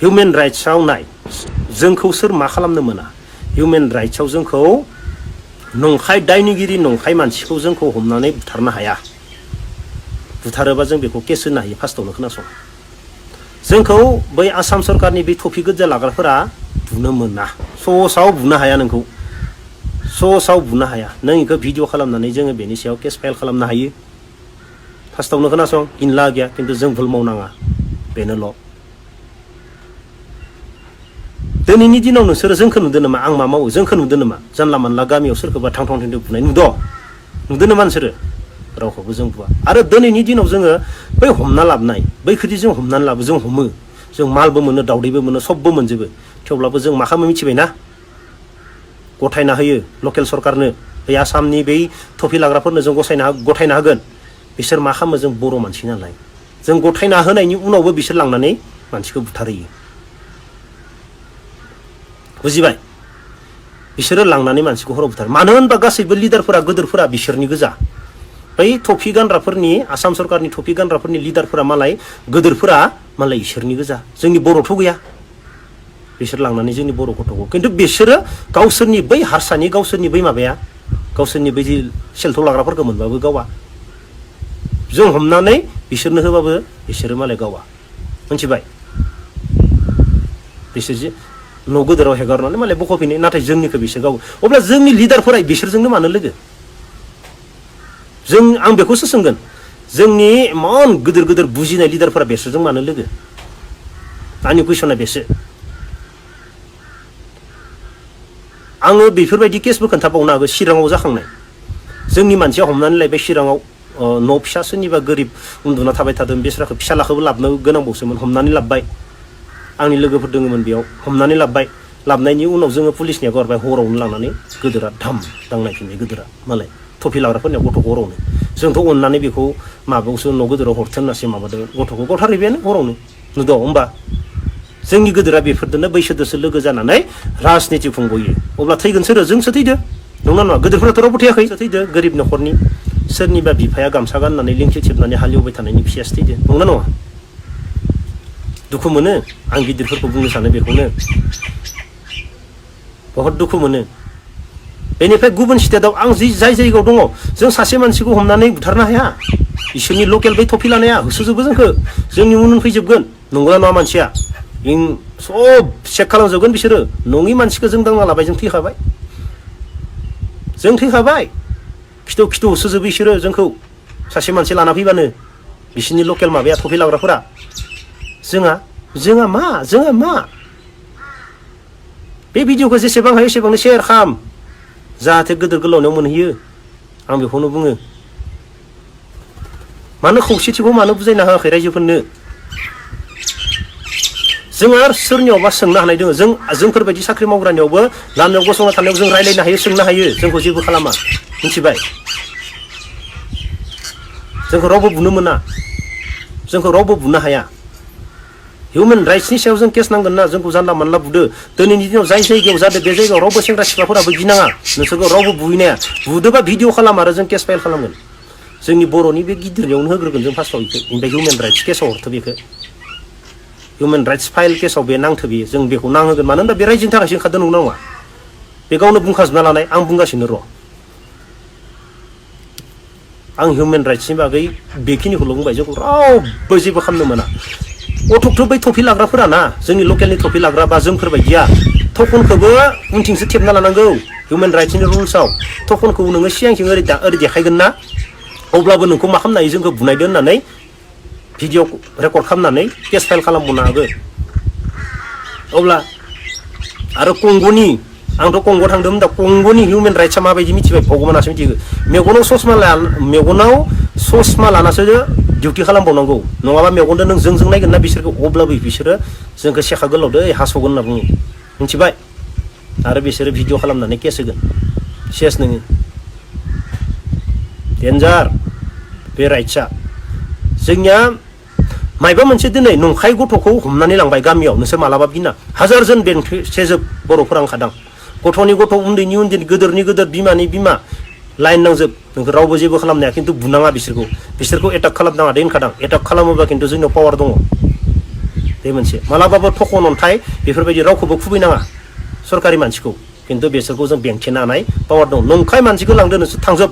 human राइट्सआव नाय जोंखौ सोर मा खालामनो मोना हिउमेन राइट्सआव जोंखौ नंखाय दायनिगिरि नंखाय मानसिखौ जोंखौ हमनानै बुथारनो हाया बुथारोबा जों बेखौ केस होनो हायो फार्स्टआवनो खोनासं जोंखौ बै आसाम सरकारनि बे टफि गोजा लाग्राफोरा बुनो मोना ससाव बुनो हाया नोंखौ ससाव बुनो हाया नों इखौ भिडिअ खालामनानै जोङो बेनि सायाव केस फाइल खालामनो हायो फार्स्टआवनो खोनासं इनला गैया खिन्थु जों भुल मावनाङा बेनोल' दिनैनि दिनाव नोंसोरो जोंखौ नुदों नामा आं मा मावो जोंखौ नुदों नामा जानला मानला गामियाव सोरखौबा थां थां थेंदो बुनाय नुदों नामा नोंसोरो रावखौबो जों बुवा आरो दिनैनि दिनाव जोङो बै हमना लाबोनाय बैखोदि जों हमनानै लाबो जों हमो जों मालबो मोनो दावदैबो मोनो सबबो मोनजोबो थेवब्लाबो जों मा खालामो मिथिबायना गथायना होयो लकेल सरकारनो बै आसामनि बै टफि लाग्राफोरनो जों गथायना होगोन बिसोर मा खालामो जों बर' मानसि नालाय जों गथायना होनायनि उनावबो बिसोर लांनानै मानसिखौ बुथारहैयो बुजिबाय बिसोरो लांनानै मानसिखौ हराव बुथारो मानो होनबा गासैबो लिडारफोरा गोदोरफोरा बिसोरनि गोजा बै टफि गानग्राफोरनि आसाम सरकारनि टफि गानग्राफोरनि लिडारफोरा मालाय गोदोरफोरा मालाय इसोरनि गोजा जोंनि बर'थ' गैया बिसोर लांनानै जोंनि बर' गथ'खौ खिन्थु बिसोरो गावसोरनि बै हारसानि गावसोरनि बै माबाया गावसोरनि बै सेलथाव लाग्राफोरखौ मोनबाबो गावा जों हमनानै बिसोरनो होबाबो बिसोरो मालाय गावा मिथिबाय बिसोर जे न' गोदोराव हेगारनानै मालाय बख'फिनो नाथाय जोंनिखौ बिसोर गावो अब्ला जोंनि लिडारफोरा बिसोरजोंनो मानो लोगो आं बेखौसो सोंगोन जोंनि इमान गिदिर गिदिर बुजिनाय लिडारफोरा बिसोरजों मानो लोगो आंनि कुइसना बेसो आङो बेफोरबायदि केसबो खोन्थाबावनो हागौ चिराङाव जाखांनाय जोंनि मानसिया हमनानै लायबाय चिराङाव न' फिसा सोरनिबा गोरिब उन्दुना थाबाय थादों बेसोरखौ फिसालाखौबो लाबोनो गोनांबावसोमोन हमनानै लाबोबाय आंनि लोगोफोर दङमोन बेयाव हमनानै लाबोबाय लाबोनायनि उनाव जोङो पुलिसनिया हरबाय हरावनो लांनानै गोदोरा धाम दांनायफिनबाय गोदोरा मालाय टफि लाग्राफोरनिया गथ'खौ हरावनो जोंथ' अननानै बेखौ माबायावसो न' गोदोराव हरथों होननासो माबादों गथ'खौ गथारहैबायानो हरावनो नुदों होमबा जोंनि गोदोरा बेफोरजोंनो बैसोदोसो लोगो जानानै राजनिति खुंबोयो अब्ला थैगोन सोरो जोंसो थैदो नंना नङा गोदोरफोराथ' रावबो थैयाखै थैदो गोरिब न'खरनि सोरनिबा बिफाया गामसा गाननानै लिंथि थेबनानै हालेवबाय थानायनि फिसासो थैदो नंना नङा दुखु मोनो आं गिदिरफोरखौ बुंनो सानो बेखौनो बहुत दुखु मोनो बेनिफ्राय गुबुन स्टेटआव आं जाय जायगायाव दङ जों सासे मानसिखौ हमनानै बुथारनो हाया इसोरनि लकेल बै टफि लानाया होसोजोबो जोंखौ जोंनि उन फैजोबगोन नंगौना नङा मानसिया सब चेक खालामजोबगोन बिसोरो नङि मानसिखौ जों दांना लाबाय जों थैखाबाय खिथौ खिथौ होसोजोबो बिसोरो जोंखौ सासे मानसि लाना फैबानो बिसोरनि लकेल माबाया टफि लाग्राफोरा जोंहा मा बे भिडिअखौ जेसेबां हायो एसेबांनो शेयार खालाम जाहाथे गोदोर गोलावनियाव मोनहैयो आं बेखौनो बुङो मानो खौसेथिखौ मानो बुजायना होआखै रायजोफोरनो जों आरो सोरनियावबा सोंनो हानाय दङ जोंफोरबायदि साख्रि मावग्रानियावबो लामायाव गसंना थानायाव जों रायलायनो हायो सोंनो हायो जोंखौ जेबो खालामा मिथिबाय जोंखौ रावबो बुनो मोना जोंखौ रावबो बुनो हाया हिउमेन राइट्सनि सायाव जों केस नांगोन ना जोंखौ जानला मानला बुदो दिनैनि दिनाव जाय जायगायाव जादों बे जायगायाव रावबो सेंग्रा सिख्लाफोराबो गिनाङा नोंसोरखौ रावबो बुहैनाया बुदोबा भिडिअ खालाम आरो जों केस फाइल खालामगोन जोंनि बर'नि बे गिदिरनियावनो होग्रोगोन जों फार्स्टआव बेखौ ओमफ्राय हिउमेन राइट्स केसाव हरथो बेखौ हिउमेन राइट्स फाइल केसाव बे नांथो बेयो जों बेखौ नांहोगोन मानो होनबा बे रायजोनि थाखायसो ओंखारदों नंगौना नङा बे गावनो बुंखाजोबना लानाय आं बुंगासिनो र' आं हिउमेन राइट्सनि बागै बेखिनिखौल' बुंबाय जोंखौ रावबो जेबो खालामनो मोना अथ'थ' बै टफि लाग्राफोरा ना जोंनि लकेलनि टफि लाग्रा बा जोंफोरबायदिया थखनखौबो उनथिंसो थेबना लानांगौ हिउमेन राइट्सनि रुल्सआव थखनखौ नोङो सिगांथिं ओरै देखायगोन ना अब्लाबो नोंखौ मा खालामनो हायो जोंखौ बुनायदो होननानै भिडिअ रेकर्ड खालामनानै केस फाइल खालामबावनो हागौ अब्ला आरो कंग'नि आंथ' कंग' थांदोंमोन दा कंग'नि हिउमेन राइट्सआ माबायदि मिथिबाय भगबानासो मिथिगौ मेगनाव ससमा लानासो डिउटि खालामबावनांगौ नङाबा मेगनजों नों जों नायगोन ना बिसोरखौ अब्लाबो बिसोरो जोंखौ सेखा गोलावदो हास'गोन होनना बुङो मिथिबाय आरो बिसोरो भिडिअ खालामनानै केस होगोन सेस नोङो डेन्जार बे राइट्सआ जोंनिया मायबा मोनसे दिनै नंखाय गथ'खौ हमनानै लांबाय गामियाव नोंसोर मालाबा गिना हाजारजन बेंसेजोब बर'फोरा ओंखारदों गथ'नि गथ' उन्दैनि गोदोरनि गोदोर बिमानि बिमा लाइन नांजोब नोंखौ रावबो जेबो खालामनो हाया खिन्थु बुनाङा बिसोरखौ एटाक खालामनाङा दे होनखादां एटाक खालामोबा खिन्थु जोंनियाव पावार दङ बे मोनसे मालाबाबो थखन अन्थाइ बेफोरबायदि रावखौबो खुबैनाङा सरकारि मानसिखौ खिन्थु बेसोरखौ जों बेंथेनो हानाय पावार दं नंखाय मानसिखौ लांदो नोंसोर थांजोब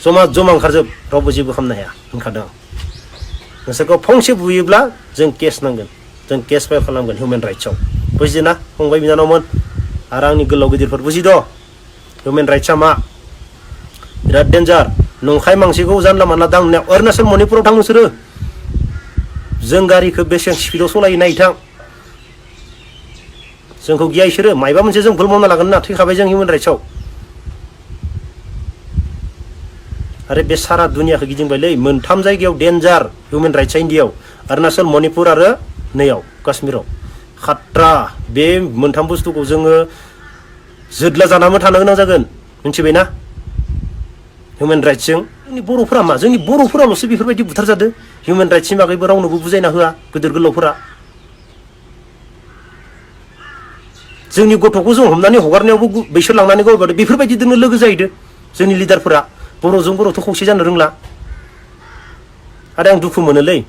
जमा ओंखारजोब रावबो जेबो खालामनो हाया होनखादों आं नोंसोरखौ फंसे बुयोब्ला जों केस नांगोन जों केस फाइल खालामगोन हिउमेन राइट्सआव बुजिदोंना फंबाय बिनानावमोन आरो आंनि गोलाव गिदिरफोर बुजिद' हिउमेन राइट्सआ मा बिराद डेन्जार नंखाय मानसिखौ जानला मानला दांनाया अरुणाचल मणिपुराव थां नोंसोरो जों गारिखौ बेसेबां स्पिडआव सालायो नायथां जोंखौ गिया इसोरो मायबा मोनसे जों भुल मावना लागोन ना थैखाबाय जों हिउमेन राइट्सआव आरो बे सारा दुनियाखौ गिदिंबायलै मोनथाम जायगायाव डेन्जार हिउमेन राइट्सआ इन्डियायाव अरुणाचल मणिपुर आरो नैयाव काश्मीराव खाट्रा बे मोनथाम बुस्थुखौ जोङो जोदला जानाबो थानो गोनां जागोन मिथिबायना हिउमेन राइट्सजों जोंनि बर'फोरा मा जोंनि बर'फोराल'सो बेफोरबायदि बुथारजादों हिउमेन राइट्सनि बागैबो रावनोबो बुजायना होआ गिदिर गोलावफोरा जोंनि गथ'खौ जों हमनानै हगारनायावबो बैसोर लांनानै गावबादो बेफोरबायदिजोंनो लोगो जाहैदो जोंनि लिडारफोरा बर'जों बर'थ' खौसे जानो रोंला आरो आं दुखु मोनोलै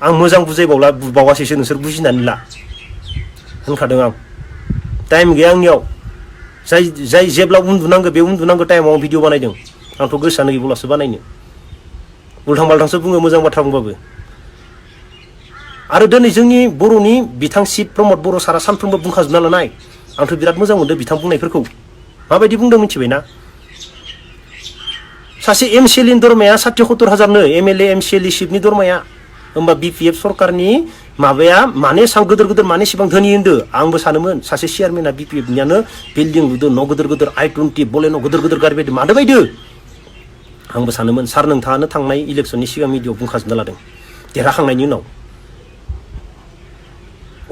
आं मोजां बुजायबावला बावासैसो नोंसोर बुजिनानै ला होनखादों आं टाइम गैया आंनियाव जाय जेब्ला उन्दुनांगौ बे उन्दुनांगौ टाइमाव आं भिडिअ बानायदों आंथ' गोसोआनो गैबावलासो बानायनो उल्थां बाल्थांसो बुङो मोजां बाथ्रा बुंबाबो आरो दिनै जोंनि बर'नि बिथां शिब प्रमद बर' सारा सानफ्रोमबो बुंखाजोबना लानाय आंथ' बिराद मोजां मोनदों बिथां बुंनायफोरखौ माबायदि बुंदों मिथिबायना सासे एमसिएलनि दरमाया 70,000-70,000नो एमएलए एमसिएलनि शिबनि दरमाया होमबा बिपिएफ सरकारनि माबाया माने एसां गिदिर माने एसेबां धोनि होनदो आंबो सानोमोन सासे चेयारमेना बिपिएफनियानो बिल्डिं लुदो न' गिदिर I-20 बलेन' गिदिर गारि बायदि मादो बायदो आंबो सानोमोन सार नोंथाङानो थांनाय इलेक्सननि सिगां मिडियाआव बुंखाजोबना लादों देरहाखांनायनि उनाव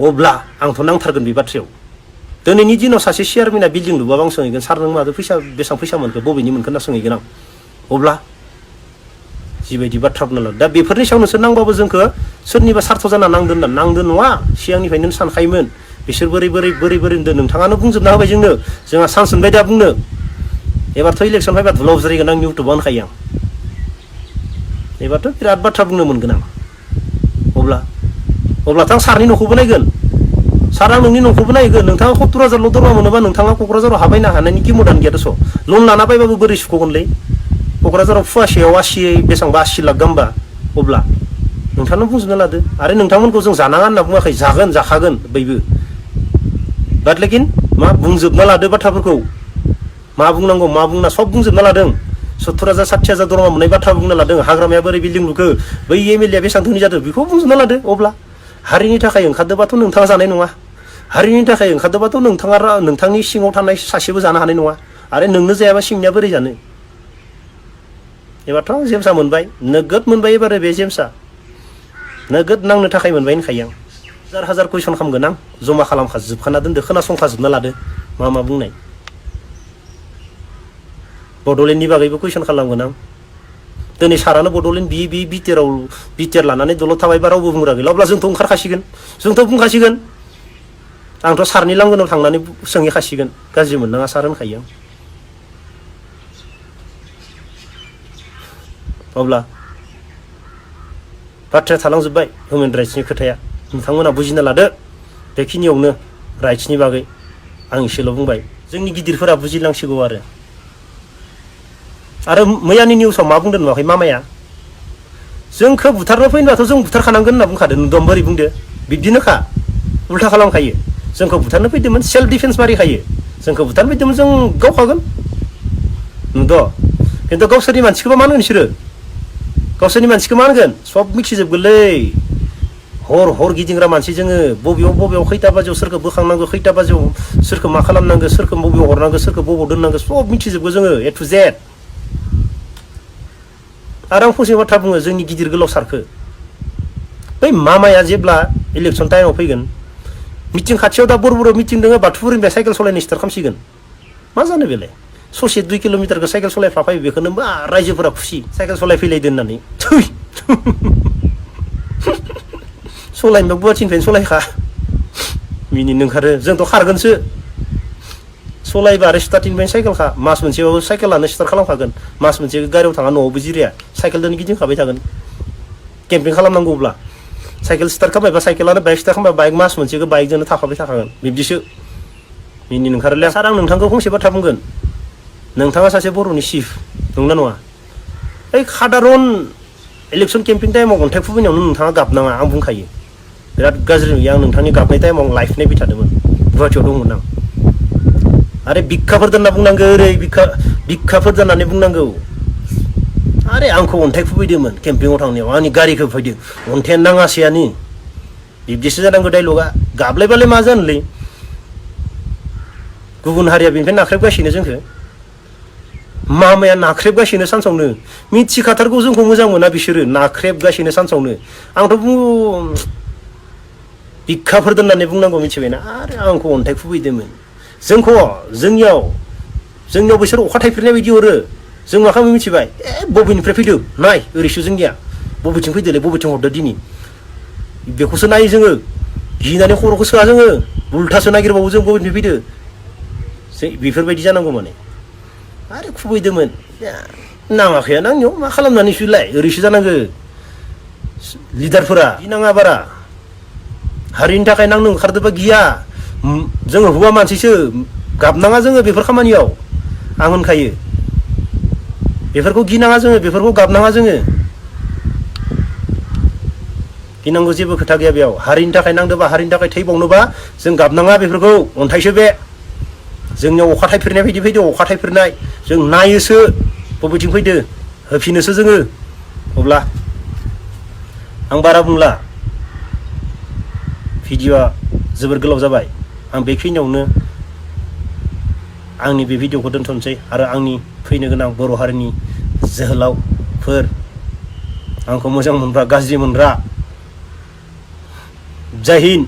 अब्ला आंथ' नांथारगोन बे बाथ्रायाव दिनैनि दिनाव सासे चेयारमेना बिल्डिं लुबाबो आं सोंहैगोन सार नों मादो फैसा बेसेबां फैसा मोनखो बबेनि मोनखो होनना सोंहैगोन आं अब्ला जिबायदि बाथ्रा बुंना लादों दा बेफोरनि सायाव नोंसोर नांबाबो जोंखौ सोरनिबा सार्थ जाना नांदों नङा सिगांनिफ्रायनो सानखायोमोन बिसोर बोरै होनदों नोंथाङानो बुंजोबना होबाय जोंहा चान्स मोनबाय दा बुंनो एबारथ' इलेक्सन फैबा धुलाव जिरायगोन आं इउटुबाव होनखायो आं एबारथ' बिराद बाथ्रा बुंनो मोनगोन आं अब्लाथ' आं सारनि न'खौबो नायगोन सार आं नोंनि न'खौबो नायगोन नोंथाङा 70,000ल' दरमा मोनोबा नोंथाङा क'क्राझाराव हाबायनो हानायनि किमदान गैया दस' लन लाना बायबाबो बोरै सुख'गोनलै क'क्राझाराव फुवासेयाव 80 बेसेबांबा 80 लाख गाहामबा अब्ला नोंथांनो बुंजोबना लादो आरो नोंथांमोनखौ जों जानाङा होनना बुङाखै जाखागोन बयबो बाट लेकिन मा बुंजोबना लादो बाथ्राफोरखौ मा बुंनांगौ मा बुंना सब बुंजोबना लादों 70,000 60,000 दरमा मोननाय बाथ्रा बुंना लादों हाग्रामाया बोरै बिल्डिं लुखो बै एमएलए बेसेबां धोनि जादों बेखौ बुंजोबना लादो अब्ला हारिनि थाखाय ओंखारदोबाथ' नोंथाङा जानाय नङा हारिनि थाखाय ओंखारदोबाथ' नोंथांनि सिङाव थानाय सासेबो जानो हानाय नङा आरो नोंनो जायाबा सिंनिया बोरै जानो एबारथ' जेम्सआ मोनबाय नोगोद मोनबाय एबार बे जेम्सआ नोगोद नांनो थाखाय मोनबाय होनखायो आं हाजार कुइसन खालामगोन आं जमा खालामखाजोबखाना दोनदो खोनासंखाजोबना लादो मा बुंनाय बड'लेण्डनि बागैबो कुइसन खालामगोन आं दिनै सारानो बड'लेण्ड बिटिआर लानानै दलद थाबायबा रावबो बुंग्रा गैला अब्ला जोंथ' ओंखारखासिगोन जोंथ' बुंखासिगोन आंथ' सारनि लांगोनाव थांनानै सोंहैखासिगोन गाज्रि मोननाङा सार होनखायो आं अब्ला बाथ्राया थालांजोब्बाय हिउमेन राइट्सनि खोथाया नोंथांमोना बुजिना लादो बेखिनियावनो राइट्सनि बागै आं एसेल' बुंबाय जोंनि गिदिरफोरा बुजिलांसिगौ आरो मैयानि निउसाव मा बुंदों नुवाखै मामाया जोंखौ बुथारनो फैनोबाथ' जों बुथारखानांगोन होनना बुंखादों नुदों बोरै बुंदो बिब्दिनोखा उल्था खालामखायो जोंखौ बुथारनो फैदोंमोन सेल्फ डिफेन्स मारिखायो जोंखौ बुथारनो फैदोंमोन जों गावखागोन नुदों खिन्थु गावसोरनि मानसिखौबा मा होनगोन बिसोरो गावसोरनि मानसिखौ मा होनगोन सब मिथिजोबगोनलै हर गिदिंग्रा मानसि जोङो बबेयाव खैथा बाजियाव सोरखौ बोखांनांगौ खैथा बाजियाव सोरखौ मा खालामनांगौ सोरखौ बबेयाव हरनांगौ सोरखौ बबेयाव दोननांगौ सब मिथिजोबगौ जोङो A to Z आरो आं फंसे बाथ्रा बुङो जोंनि गिदिर गोलाव सारखौ बै मामाया जेब्ला इलेक्सन टाइमाव फैगोन मिटिं खाथियाव दा बर' मिटिं दङ बाथौफोरनिफ्राय साइकेल सालायनो स्टार्ट खालामसिगोन मा जानो बेलाय ससे 2 किल'मिटारखौ साइकेल सालायफा फैयो बेखौनो बा रायजोफोरा खुसि साइकेल सालायफैलायदो होननानै सलायनोबा गुवाहाटिनिफ्रायनो सलायखा मिनिनो ओंखारो जोंथ' खारगोनसो सलायबा आरो स्टार्टिंनिफ्रायनो साइकेलखा मास मोनसेबाबो साइकेलानो स्टार्ट खालामखागोन मास मोनसे गारियाव थाङा न'आवबो जिराया साइकेलजों गिदिंखाबाय थागोन केम्पिं खालामनांगौब्ला साइकेल स्टार्ट खालामबायबा साइकेलानो बाइक स्टार्ट खालामबा बाइक मास मोनसेखौ बाइकजोंनो थाखाबाय थाखागोन बिब्दिसो मिनिनो ओंखारोलै सार आं नोंथांखौ फंसे बाथ्रा बुंगोन नोंथाङा सासे बर'नि चिफ नंना नङा ओइ साधारन इलेक्सन केम्पिं टाइमाव अन्थाइ खुबैनायावनो नोंथाङा गाबनाङा आं बुंखायो बिराद गाज्रि नुयो आं नोंथांनि गाबनाय टाइमाव लाइभ नायबाय थादोंमोन गुवाहाटियाव दंमोन आं आरे बिखाफोर दोनना बुंनांगौ ओरै बिखाफोर दोननानै बुंनांगौ आरे आंखौ अन्थाइ खुबैदोंमोन केम्पिंआव थांनायाव आंनि गारिखौ फैदों अन्थाइयानो नाङासैयानो बिब्दिसो जानांगौ डायलगा गाबलायबालाय मा जानोलै गुबुन हारिया बेनिफ्राय नाख्रेबगासिनो जोंखौ मामाया नाख्रेबगासिनो सानसावनो मिथिखाथारगौ जोंखौ मोजां मोना बिसोरो नाख्रेबगासिनो सानसावनो आंथ' बिखाफोर दोननानै बुंनांगौ मिथिबायना आरे आंखौ अन्थाइ खुबैदोंमोन जोंनियाव बिसोर अखा थाइफ्रिनाय बायदि हरो जों मा खालामो मिथिबाय बबेनिफ्राय फैदों नाय ओरैसो जोंनिया बबेथिं फैदोलै बबेथिं हरदो दिनै बेखौसो नायो जोङो गिनानै खर'खौ सोआ जोङो उल्थासो नागिरबावो जों बबेनिफ्राय फैदो बेफोरबायदि जानांगौ माने आरे खुबैदोंमोन नाङाखैया नांनायाव मा खालामनानैसोलाय ओरैसो जानांगौ लिडारफोरा गिनाङा बारा हारिनि थाखाय नांनो ओंखारदोंबा गिया जोङो हौवा मानसिसो गाबनाङा जोङो बेफोर खामानियाव आं होनखायो बेफोरखौ गिनाङा जोङो बेफोरखौ गाबनाङा जोङो गिनांगौ जेबो खोथा गैया बेयाव हारिनि थाखाय नांदोंबा हारिनि थाखाय थैबावनोबा जों गाबनाङा बेफोरखौ अन्थाइसो बे जोंनियाव अखा थाइफ्रिनाय बायदि फैदो अखा थाइफ्रिनाय जों नायोसो बबेथिं फैदो होफिनोसो जोङो अब्ला आं बारा बुंला भिडिअआ जोबोर गोलाव जाबाय आं बेखिनियावनो आंनि बे भिडिअखौ दोनथ'नोसै आरो आंनि फैनो गोनां बर' हारिनि जोहोलावफोर आंखौ मोजां मोनग्रा गाज्रि मोनग्रा जय हिन्द